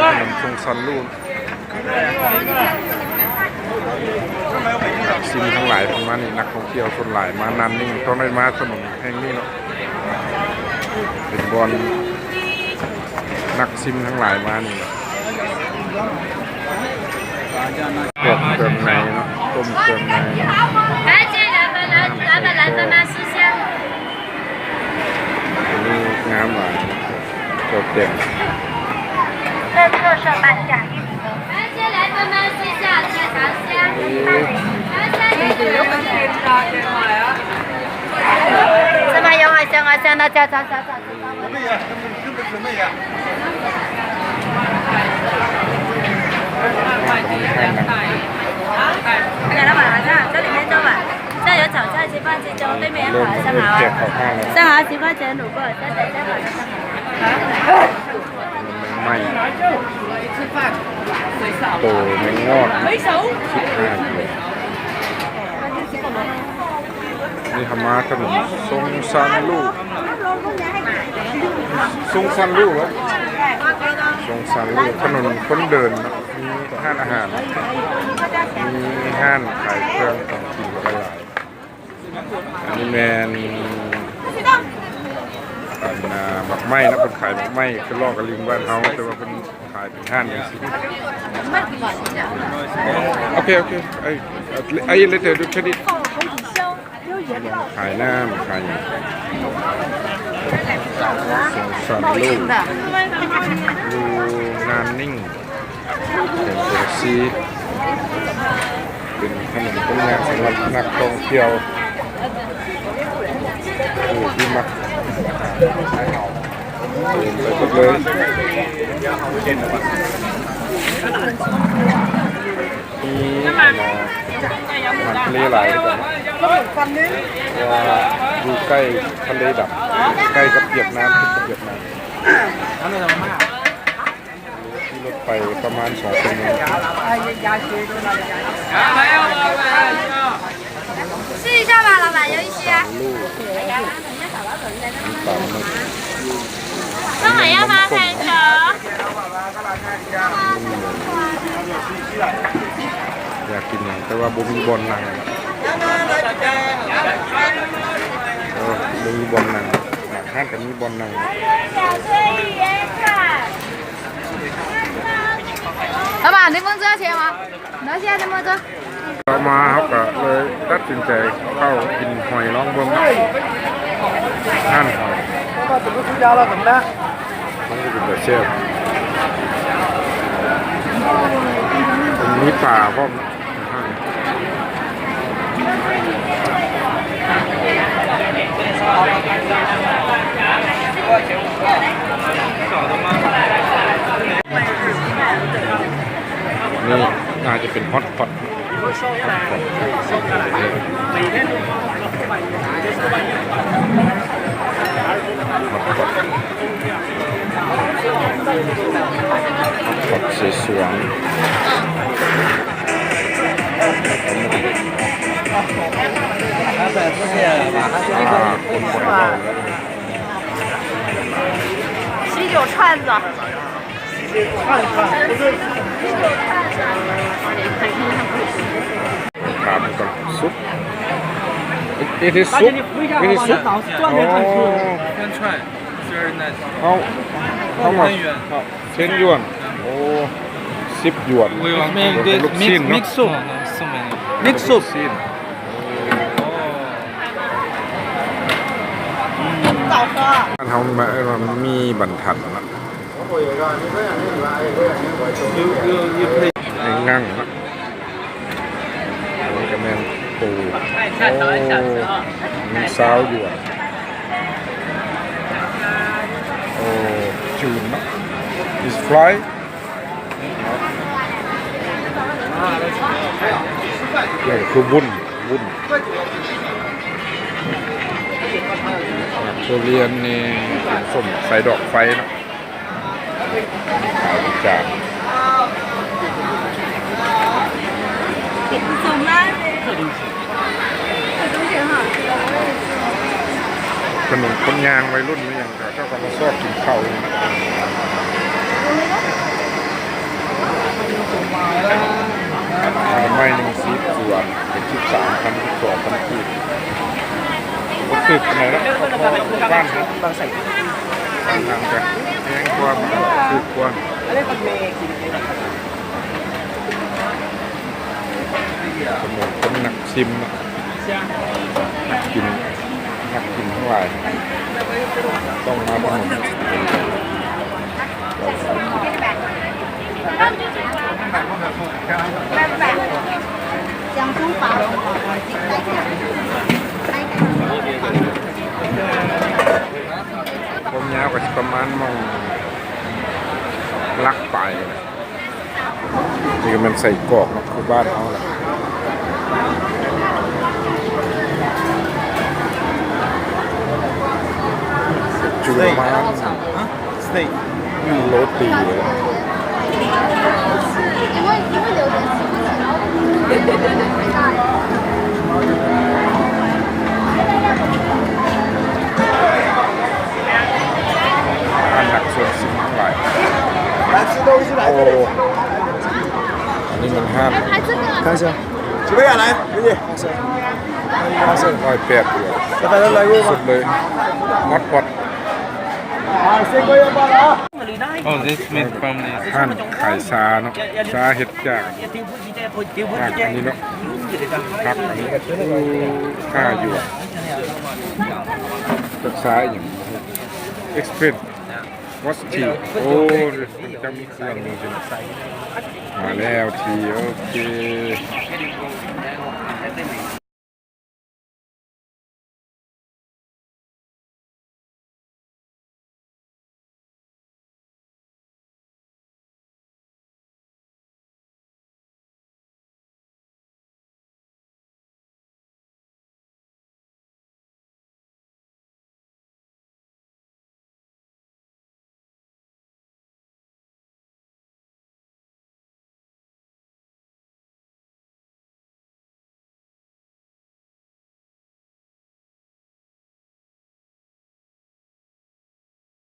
ຖະໜົນຊົງຊານລູ ນັກຊິມທັງຫຼາຍປະມານນີ້ ນັກທ່ອງທ່ຽວສ່ວນຫຼາຍມານານນີ້ ຕ້ອງໄດ້ມາຖະໜົນແຫ່ງນີ້ເນາະ ເປັນບ່ອນນັກຊິມທັງຫຼາຍມານີ້ເນາະ ພວກເຄື່ອງໃນເນາະ ຕົ້ມເຄື່ອງໃນ ອັນນີ້ງາມຫຼາຍ ຕົກແຕ່ງ 这边有海鲜，海鲜，那加，加，加，加。 这里面装满，这有炒菜、鸡饭、鸡粥，对面有烤的生蚝啊，生蚝十块钱卤过，现在生好的生蚝。 ໃໝ່ ໂຕແມງງອດ ສິບຫ້າ ກິໂລ. ນີ້ເຮົາມາຖະໜົນຊົງຊານລູ ຊົງຊານລູເນາະ ຊົງຊານລູ ຖະໜົນຄົນເດີນເນາະ ມີຮ້ານອາຫານ ມີຮ້ານຂາຍເຄື່ອງຂອງກິນຫຼາຍໆ. ອັນນີ້ແມ່ນ ອັນ ອ່າ ໝາກໄມ້ເນາະ ເພິ່ນຂາຍໝາກໄມ້ຄືລອກກະລິງບ້ານເຮົາ ແຕ່ວ່າເພິ່ນຂາຍເປັນຮ້ານຈັ່ງຊີ້. ໂອເຄ ໂອເຄ I, I later do credit. ຂາຍນ້ຳ ຂາຍຫຍັງ ສົງສານໂລກ ຢູ່ນານນິງ ເປັນເປັນຊີ ເປັນຖະໜົນຄົນຍ່າງສຳລັບນັກທ່ອງທ່ຽວ ຜູ້ທີ່ມັກເດີນໄປເບິດເລີຍ. ມີ ອັນນ່າ ນ້ຳທະເລຫຼາຍຄືກັນເນາະ ເພາະວ່າຢູ່ໃກ້ທະເລດຳ ໃກ້ກັບຫວຽດນາມ ຕິດກັບຫວຽດນາມ. ຂີ່ລົດໄປປະມານສອງຊົ່ວໂມງ. 试一下吧，老板，有一些。 ປາໝຶກ 老板要吗？还有什么？ ຢາກກິນຫຍັງ ແຕ່ວ່າບໍ່ມີບ່ອນນັ່ງ ເອີ ບໍ່ມີບ່ອນນັ່ງ ບາງຮ້ານກໍມີບ່ອນນັ່ງ. 老板，你们这要钱吗？ ເຂົ້າມາເຮົາກະເລີຍຕັດສິນໃຈເຂົ້າກິນຫອຍລອງເບິ່ງ ຮ້ານຫອຍ ມັນກະເປັນຕາແຊບ ມີປາພ້ອມ. ນີ້ໜ້າຈະເປັນຮອດພອດ ຮອດພອດ ຮອດພອດ ເສສວງ. ອ່າ ຄົນບໍ່ໄດ້ເວົ້າ 喜酒串子。 ຖາມກ່ອນ ຊຸບ It is soup? It is soup? ອໍ French fry. It's very nice. How, how much? Ten yuan. Ten yuan. ໂອ້ ສິບຢວນ. ເປັນລູກຊີ້ນເນາະ. Mix soup. Mix soup. ຊີ້ນ. ບ້ານເຮົາເອີ້ນວ່າໝີ່ບັນທັນເນາະ ແມງງັງເນາະ ອັນນີ້ກະແມ່ນປູ ໂອ້ ມີຊາວຢວນ ໂອ້ ຈືນເນາະ It's fry. ນີ້ຄືວຸ້ນ ວຸ້ນ ທຸລຽນນີ້ ສົ້ມໃສ່ດອກໄຟເນາະ ຂາຍເປັນຈານ ຖະໜົນຄົນຍ່າງ ໄວລຸ້ນ ເຂົາເຈົ້າກະມາຊອກກິນເຂົ້າ. ຖືກປານໃດເນາະ ບ້ານເຮົາ ບ້ານຫ່າງກັນ ແພງກວ່າ ຖືກກວ່າ ຖະໜົນຄົນນັກຊິມເນາະ ນັກກິນ ນັກກິນທັງຫຼາຍ ຕ້ອງມາຖະໜົນ ຄວາມຍາວກໍຊິປະມານໝ່ອງຫຼັກປາຍນີ້ແຫຼະ. ນີ້ກໍແມ່ນໄສ້ກອກເນາະ ຄືບ້ານເຮົາແຫຼະ ຈູລະມານ ສະເຕັກ ໂຣຕີ ຮ້ານນັກຊວນຊິມທັງຫຼາຍ ໂອ້ ອັນນີ້ມັນຮ້ານ 看一下，几个人来？理解。 ຮ້ອຍແປດ ສຸດເລີຍ ຮອດພອດ Oh, this meat from this. ຮ້ານຂາຍຊາເນາະ ຊາເຮັດຈາກ ຜັກອັນນີ້ເນາະ ຜັກອັນນີ້ ໂອ້ ຂ້າຢູ່ ຈັກຊາອີ່ຫຍັງ Express What's tea? ໂອ້ ເປັນຈັກມີເຄື່ອງນີ້ ມາແລ້ວ tea ໂອເຄ.